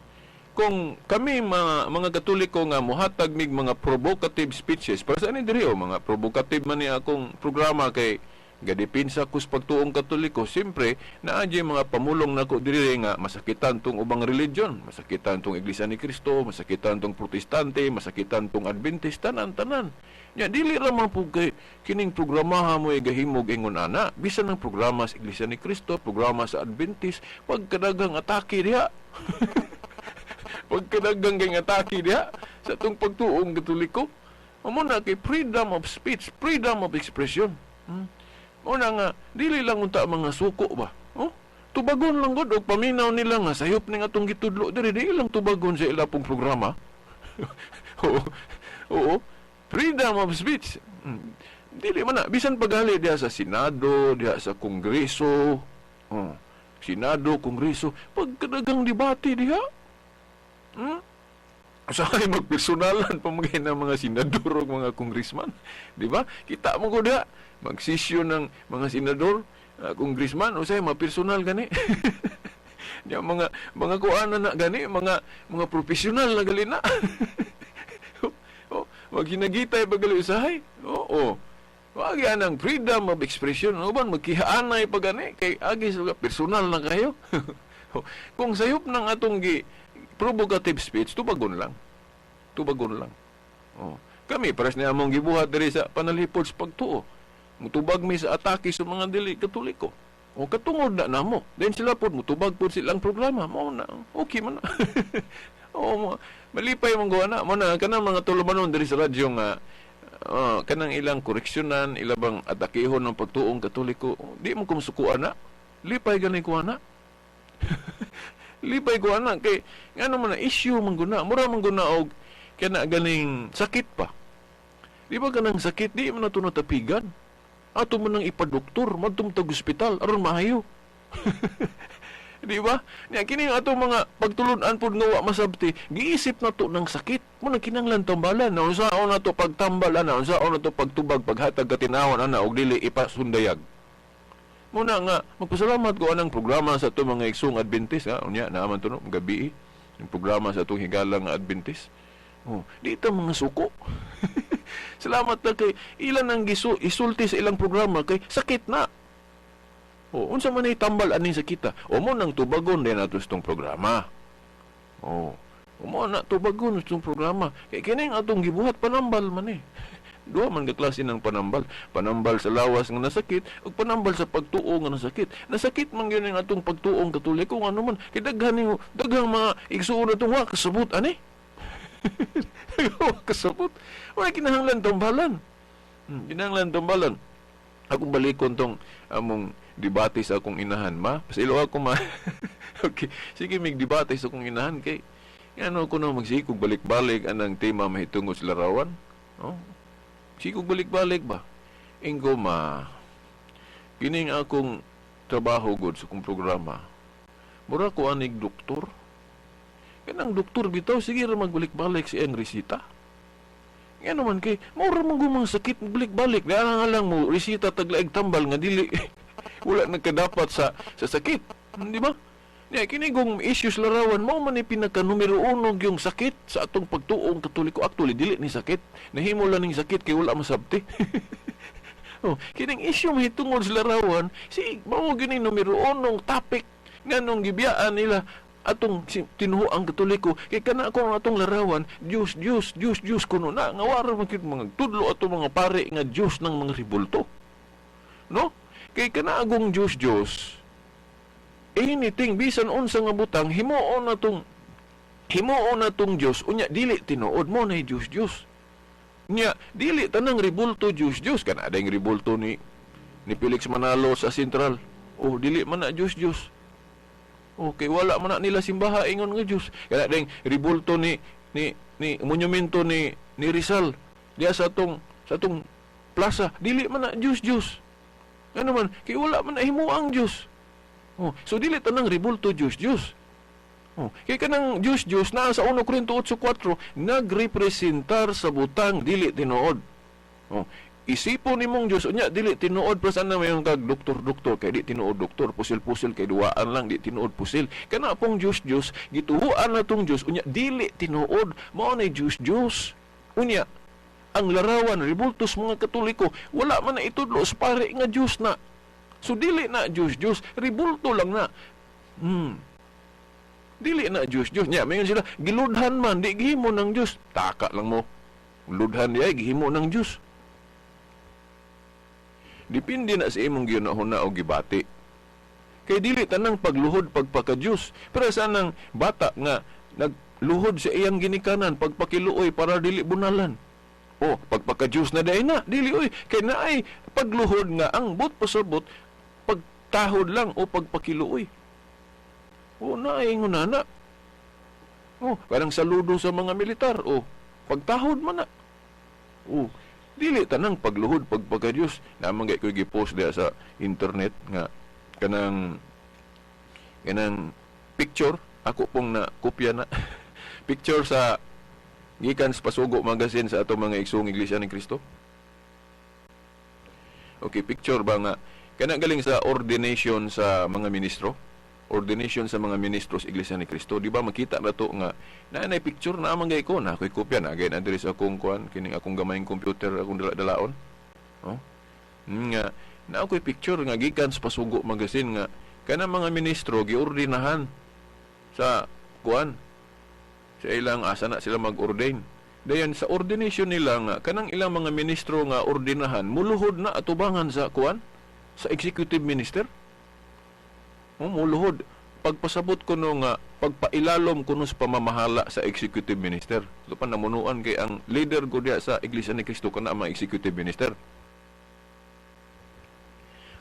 Kung kami mga Katoliko nga muhatag mig mga provocative speeches, para sa ani diri oh, mga provocative man ni akong programa kay gadepinsa kus pagtuong Katoliko, siyempre naa mga pamulong nako diri nga masakitan tong ubang religion, masakitan tong Iglesia ni Cristo, masakitan tong Protestante, masakitan tong Adventist, tanan tanan. Nya dili ra man pud kay kining programaha mo gahimog ingon ana, bisan ang programa sa Iglesia ni Cristo, programa sa Adventist, pagkadaghang atake diha. Pagkadaghang kay atake diha sa atong pagtuong Katoliko. Mao na kay freedom of speech, freedom of expression. Mao na nga dili lang unta mga suko ba. Oh? Tubagon lang gud og paminaw nila nga sayop ning atong gitudlo diri, di lang tubagon sa ila pong programa. Oo. Oo. Freedom of speech. Dili man na bisan pagali diha sa Senado, diha sa Kongreso. Oh. Senado, Kongreso, pagkadagang debate diha. Usahay magpersonalan pa mga ng mga senador o mga congressman. Di ba? Kita mo ko diha, magsisyon ng mga senador, congressman, usahay mapersonal gani. Nya mga kuan na gani, mga profesional na gali na. Oh, maghinagitay pa gali usahay. Oo. Wag yan ang freedom of expression. Uban magkihaanay pa gani kay agi sa personal na kayo. Kung sayop ng atong gi provocative speech, tubagon lang. Tubagon lang. Oh. Kami, pares niya among gibuhat diri sa panalipod sa pagtuo. Mutubag mi sa atake sa mga dili Katoliko. O katungod na namo. Then sila pod mutubag pod silang programa. Mao na. Okay man na. Oo, malipay mong gawa na. Mo na kanang mga tulumanon diri sa radyo nga kanang ilang koreksyonan, ilabang atakihon ng pagtuong Katoliko, di mo kumsukuan na. Lipay gani ko na. Lipay ko ana kay ngano man na issue man guna, mura man guna og kana ganing sakit pa. Di ba kanang sakit di man nato natapigan? Ato man nang ipadoktor, madto tag ospital aron maayo. Di ba? Nya kini ang atong mga pagtulun-an pud nga wa masabti, giisip na to ng sakit. Mo nang kinahanglan tambalan na unsaon na to pagtambal ana, unsaon na to pagtubag, paghatag katinawon ana og dili ipasundayag. Muna nga magpasalamat ko anang programa sa atong mga igsoong Adventist, ha. Unya naaman to no gabi yung programa sa atong higalang nga Adventist. Oh, di ta mga suko. Salamat na kay ilan ang gisu isulti sa ilang programa kay sakit na. Oh, unsa man ay tambal aning sakita? O mo nang tubagon din nato itong programa. Oh, o mo na tubagon itong programa. Kay kining atong gibuhat panambal man eh. Duha man ka klase ng panambal. Panambal sa lawas nga nasakit ug panambal sa pagtuo nga nasakit. Nasakit man gyud ang atong pagtuong Katoliko ano man kay daghan nimo daghang mga igsuon atong wa kasabot ani. Wa kasabot. Wala kinahanglan tambalan. Kinahanglan tambalan. Akong balikon tong among debate sa akong inahan, ma. Pasilo ako, ma. Okay. Sige, mig debate sa akong inahan kay ano ko na magsikog balik-balik anang tema mahitungod sa larawan. Oh. Sikog balik-balik ba? Ingko ma, kining akong trabaho gud sa akong programa. Mura ko anig doktor. Kanang doktor bitaw sige ra magbalik-balik sa iyang resita. Nga naman kay mura man gumang sakit balik-balik. Di nga lang mo resita taglaig tambal nga dili wala nagkadapat sa sakit. Di ba? Niya, kini kung issues larawan mao man ni pinaka numero uno yung sakit sa atong pagtuong Katoliko. Actually, dili ni sakit. Nahimo lang ning sakit kay wala masabti. Oh, kining issue mahitungod sa larawan, si mao gini numero uno topic nganong gibiyaan nila atong tinuoang Katoliko kay kana ako ang atong larawan, Diyos, Diyos, Diyos, Diyos kuno na nga wara man gyud mga tudlo atong mga pare nga Diyos ng mga ribulto. No? Kay kana agong Diyos, Diyos, anything bisan unsa nga butang himuon na tong Dios, unya dili tinuod mo na Dios Dios. Nya dili tanang ribulto Dios Dios. Kana adayng ribulto ni Felix Manalo sa Sentral, oh, dili man na Dios Dios. Okay, wala man na nila simbaha ingon nga Dios. Kana adayng ribulto ni ni monumento ni Rizal diya sa atong plaza, dili man na Diyos Diyos. Ano man kay wala man nahimo ang Diyos. Oh, so dili tanang rebulto Diyos Diyos. Oh, kay kanang Diyos Diyos naa sa 1 Corinto 8:4, nagrepresentar sa butang dili tinuod. Oh, isipon nimong Diyos unya dili tinuod, pero sana mayon kag doktor doktor kay di tinuod doktor, pusil pusil kay duwaan lang, di tinuod pusil. Kana pong Diyos Diyos, gituhuan na tong Diyos unya dili tinuod, mao nay Diyos Diyos. Unya ang larawan rebultos mga Katoliko, wala man na itudlo sa pare nga Diyos na. So dili na Diyos Diyos, rebulto lang na. Dili na Diyos Diyos. Nya, mayon sila, giludhan man, di gihimo ng Diyos. Taka lang mo. Ludhan di ay gihimo ng Diyos. Depende na sa imong gihunahuna o gibati. Kay dili tanang pagluhod pagpaka-Diyos. Pero sa nang bata nga nagluhod sa iyang ginikanan pagpakiluoy para dili bunalan. O, pagpaka-Diyos na dahil na, dili oy. Kay naay pagluhod nga ang but pasabot, pagtahod lang o pagpakiluoy. O, naay ngunana. O, parang saludo sa mga militar. O, pagtahod man na. O, dili tanang pagluhod pagpaka-Diyos. Naman kay ko'y gipost diya sa internet nga kanang picture ako pong na kopya na picture sa gikan sa Pasugo Magazine sa atong mga igsoong Iglesia ni Cristo. Okay, picture ba nga kana galing sa ordination sa mga ministro? Ordination sa mga ministro sa Iglesia ni Cristo, di ba makita na to nga naanay picture na amang gay ko na ako'y kopya na gay na diri sa akong kuan kining akong gamayng computer akong dala-dalaon. Oh. Nga na ako'y picture nga gikan sa Pasugo Magazine nga kana mga ministro giordinahan sa kuan sa ilang asa na sila mag-ordain. Dayon sa ordination nila nga kanang ilang mga ministro nga ordinahan muluhod na atubangan sa kuan sa executive minister. Oh, muluhod. Pagpasabot kuno nga pagpailalom kuno sa pamamahala sa executive minister. Ito pa namunuan kay ang leader ko diya sa Iglesia ni Cristo kana ang executive minister.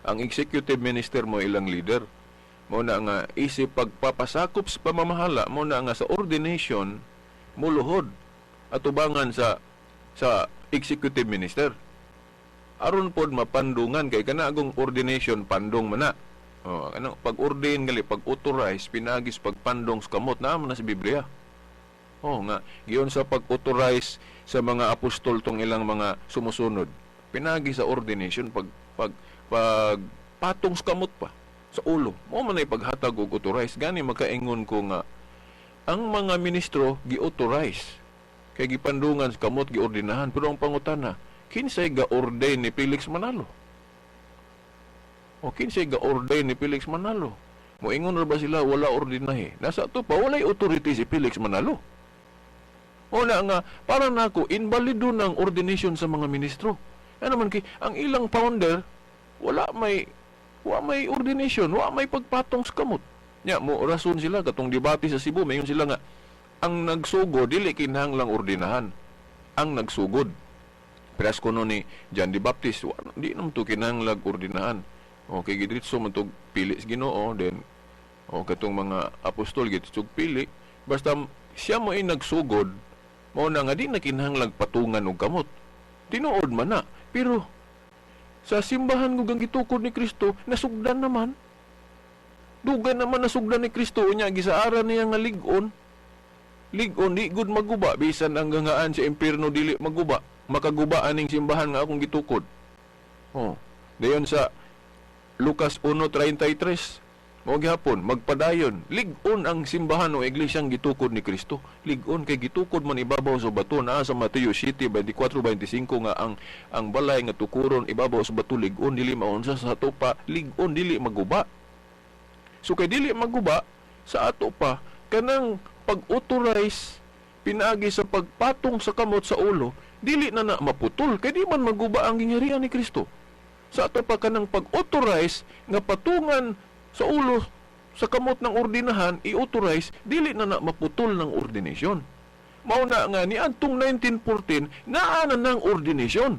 Ang executive minister mo ilang leader. Mo na nga isip pagpapasakop sa pamamahala, mo na nga sa ordination muluhod atubangan sa executive minister. Aron pod mapandungan kay kana agong ordination pandong man na. Oh, ano pag-ordain gali, pag-authorize pinagis pagpandong sa kamot naa man na sa Biblia. Oh, nga giyon sa pag-authorize sa mga apostol tong ilang mga sumusunod. Pinagi sa ordination pag patong sa kamot pa sa ulo. Mo man ay paghatag og authorize, gani makaingon ko nga ang mga ministro gi-authorize kay gipandungan sa kamot, giordinahan, pero ang pangutana, kinsay ga-ordain ni Felix Manalo? O kinsay ga-ordain ni Felix Manalo? Moingon ra ba sila wala ordinahe? Nasa ato pa walay authority si Felix Manalo. O na nga para nako inbalido ng ordination sa mga ministro. Ano man kay ang ilang founder wala may ordination, wala may pagpatong sa kamot. Nya mo rason sila katong debate sa Cebu, mayon sila nga ang nagsugod dili kinahanglang ordinahan. Ang nagsugod. Parehas kuno ni John the Baptist, wa, di naman to kinahanglang ordinahan. Okay, gidritso man tog pili sa Ginoo, then o katong mga apostol gidritso pili, basta siya mo ay nagsugod, mao na nga di na kinahanglang patungan og kamot. Tinuod man na, pero sa simbahan ko gitukod ni Kristo, nasugdan naman. Dugay naman nasugdan ni Kristo, unya gisaaran niya nga lig-on. Lig-on di gud maguba bisan ang gangaan sa impierno dili maguba. Makaguba aning simbahan nga akong gitukod. Oh, dayon sa Lucas 1:33 mao gihapon magpadayon, lig-on ang simbahan o iglesyang gitukod ni Kristo. Lig-on kay gitukod man ibabaw sa bato. Naa sa Mateo 7:24-25 nga ang balay nga tukuron ibabaw sa bato lig-on, dili maunsa. Sa ato pa, lig-on, dili maguba. So kay dili maguba, sa ato pa kanang pag-authorize pinaagi sa pagpatong sa kamot sa ulo, dili na na maputol kay di man maguba ang gingharian ni Kristo. Sa ato pa kanang pag-authorize nga patungan sa ulo sa kamot ng ordinahan, i-authorize, dili na na maputol ng ordination. Mao na nga ni adtong 1914 naa na ng ordination.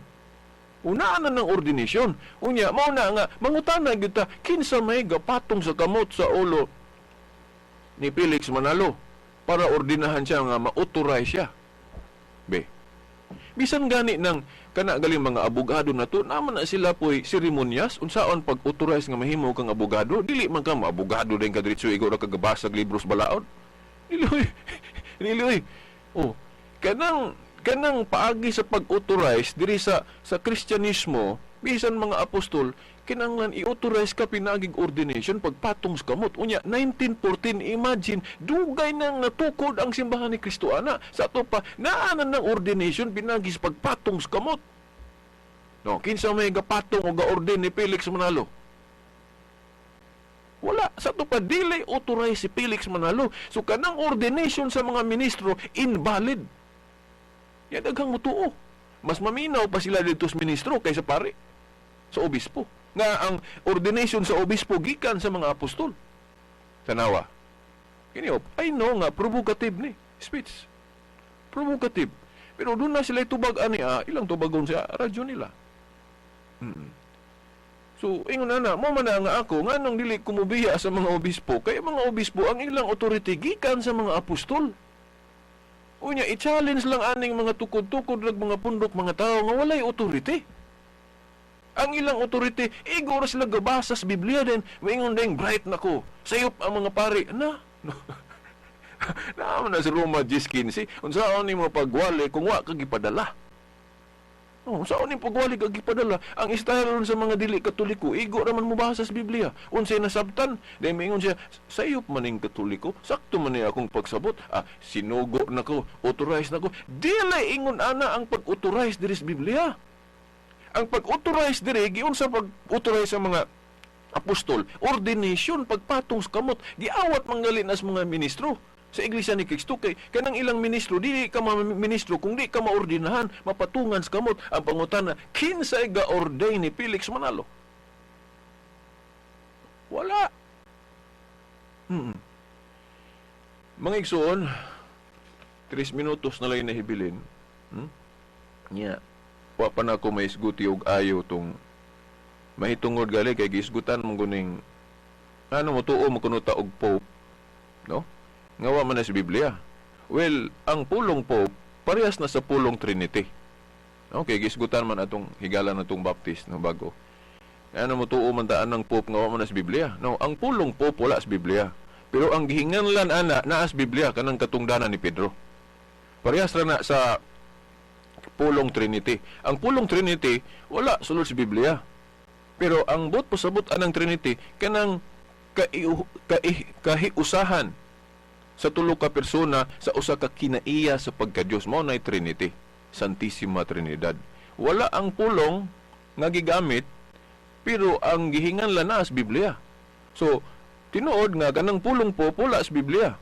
Unaan na ng ordination. Unya, mao na nga mangutana gyud ta, kinsa may gapatong sa kamot sa ulo ni Felix Manalo? Para ordinahan siya nga ma-authorize siya. Be. Bisan gani ng kana galing mga abogado na to, naman na sila po'y seremonyas, unsaon pag-authorize nga mahimo kang abogado, dili man ka maabogado din ka diretso, igo ra kagabasag libros balaod. Dili oy. Dili oy. Oh, kanang paagi sa pag-authorize diri sa Kristyanismo, bisan mga apostol, kinahanglan i-authorize ka pinaagig ordination, pagpatong sa kamot. Unya 1914, imagine, dugay nang natukod ang Simbahan ni Kristo ana. Sa ato pa naanan ng ordination pinagi sa pagpatong sa kamot. No, kinsa may gapatong o ga-ordain ni Felix Manalo? Wala. Sa ato pa dili authorize si Felix Manalo. So kanang ordination sa mga ministro, invalid. Ya daghang mutuo. Mas maminaw pa sila dito sa ministro kaysa pare sa obispo. Nga ang ordination sa obispo gikan sa mga apostol. Tanawa. Kini, I know nga provocative ni speech. Provocative. Pero doon na sila tubag ani, ilang tubagon sa radyo nila. So, ingon na na, mo man na nga ako, nga nang dili kumubiya sa mga obispo, kay mga obispo, ang ilang authority gikan sa mga apostol. Unya, i-challenge lang aning mga tukod-tukod lag mga pundok, mga tao nga walay authority. Ang ilang authority, igo ra sila gabasa sa Biblia din, maingon din, "Bright na ko. Sayop ang mga pari." Na, naman na sa Roma 10:15, unsaon nimo pagwali kung wa ka gipadala? Oh, unsaon nimo pagwali ka gipadala? Ang istyle sa mga dili Katoliko, igo ra man mobasa sa Biblia. Unsay nasabtan? Dahil maingon siya, "Sayop man ning Katoliko, sakto man ni akong pagsabot. Ah, sinugo na ko, authorized na ko." Dili ingon ana ang pag-authorize diri sa Biblia. Ang pag-authorize diri, giunsa pag-authorize sa mga apostol? Ordination, pagpatong sa kamot, giawat mangali nas mga ministro sa Iglesia ni Cristo kay kanang ilang ministro, dili ka ma-ministro kung di ka maordinahan, mapatungan sa kamot. Ang pangutana, kinsay ga-ordain ni Felix Manalo? Wala. Mga igsoon, 3 minutos na lang nahibilin. Yeah. Wa pa na ako maisguti og ayo tong mahitungod gali kay giisgutan mo kuning ano mo tuo mo kuno ta og Pope, no, nga wa man na sa Biblia. Well, ang pulong Pope parehas na sa pulong Trinity. Okay, giisgutan man atong higala natong Baptist, no, bago. Ano mo tuo man taan ng Pope nga wa man na sa Biblia? No, ang pulong Pope wala sa Biblia. Pero ang gihinganlan ana naa sa Biblia, kanang katungdanan ni Pedro. Parehas ra na sa pulong Trinity. Ang pulong Trinity wala sulod sa Biblia. Pero ang buot pasabot anang Trinity, kanang kahiusahan sa tulo ka persona sa usa ka kinaiya sa pagka-Dios, mao nay Trinity, Santissima Trinidad. Wala ang pulong nga gigamit, pero ang gihinganlan naa sa Biblia. So tinuod nga kanang pulong po wala sa Biblia.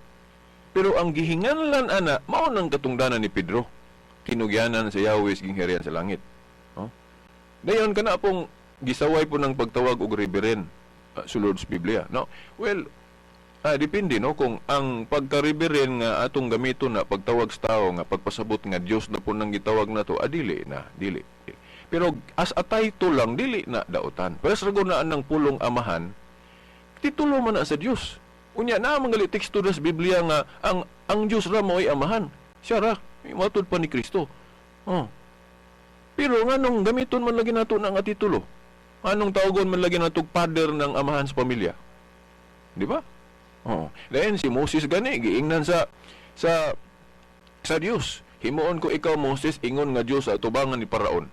Pero ang gihinganlan ana mao nang katungdanan ni Pedro. Tinugyanan sa Yahweh gingharian sa langit. No? Dayon kana pong gisaway po ng pagtawag og reverend sulod sa Biblia. No? Well, depende, no, kung ang pagka-reverend nga atong gamiton na pagtawag sa tao nga pagpasabot nga Dios na po nang gitawag na to, dili na, dili. Pero as a title lang, dili na dautan. Pero sa na ang pulong Amahan, titulo man na sa Dios. Unya na mga teksto sa Biblia nga ang Dios ra mo'y Amahan. Siya ra, matud pa ni Kristo. Oh. Pero nganong gamiton man lagi nato na nga titulo? Anong tawagon man lagi nato father ng amahan sa pamilya? Di ba? Oh. Then si Moses gani giingnan sa Dios. "Himuon ko ikaw, Moses, ingon nga Dios sa atubangan ni Paraon."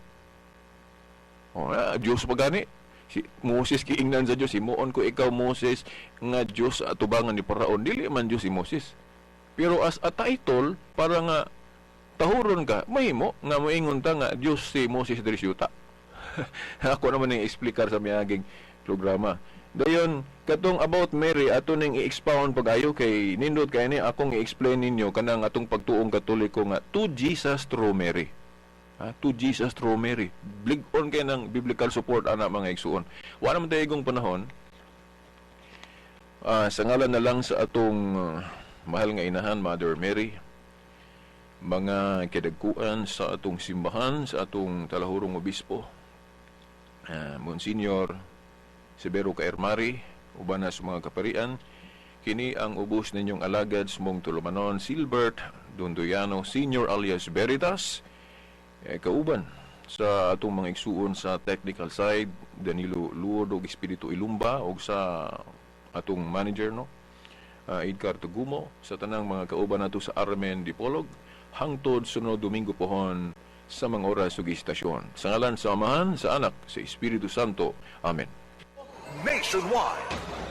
Oh, Dios pa gani. Si Moses giingnan sa Dios, "Himuon ko ikaw, Moses, nga Dios sa atubangan ni Paraon." Dili man Dios si Moses. Pero as a title para nga tahuron ka, mahimo nga moingon ta nga Dios si Moses diri sa yuta. Ako naman ning explicar sa miaging programa. Dayon katong about Mary, ato ning i-expound pag-ayo kay nindot kay ni akong i-explain ninyo kanang atong pagtuong Katoliko nga to Jesus through Mary. Ha? To Jesus through Mary. Blig-on kay ng biblical support ana, mga igsuon. Wa naman tayo igong panahon. Sa ngalan na lang sa atong mahal nga inahan, Mother Mary, mga kadagkuan sa atong simbahan, sa atong talahurong obispo, Monsignor Severo Caermari, uban na sa mga kaparian, Kini ang ubos ninyong alagad mong tulumanon, Silbert Dunduyano Senior alias Veritas, eh, kauban sa atong mga igsuon sa technical side, Danilo Luod ug Espiritu Ilumba, ug sa atong manager, no, Edgar Tugumo, sa tanang mga kauban nato sa RMN Dipolog, hangtod sunod Domingo pohon sa mga oras ug istasyon. Sa ngalan sa Amahan, sa Anak, sa Espiritu Santo. Amen. Nationwide.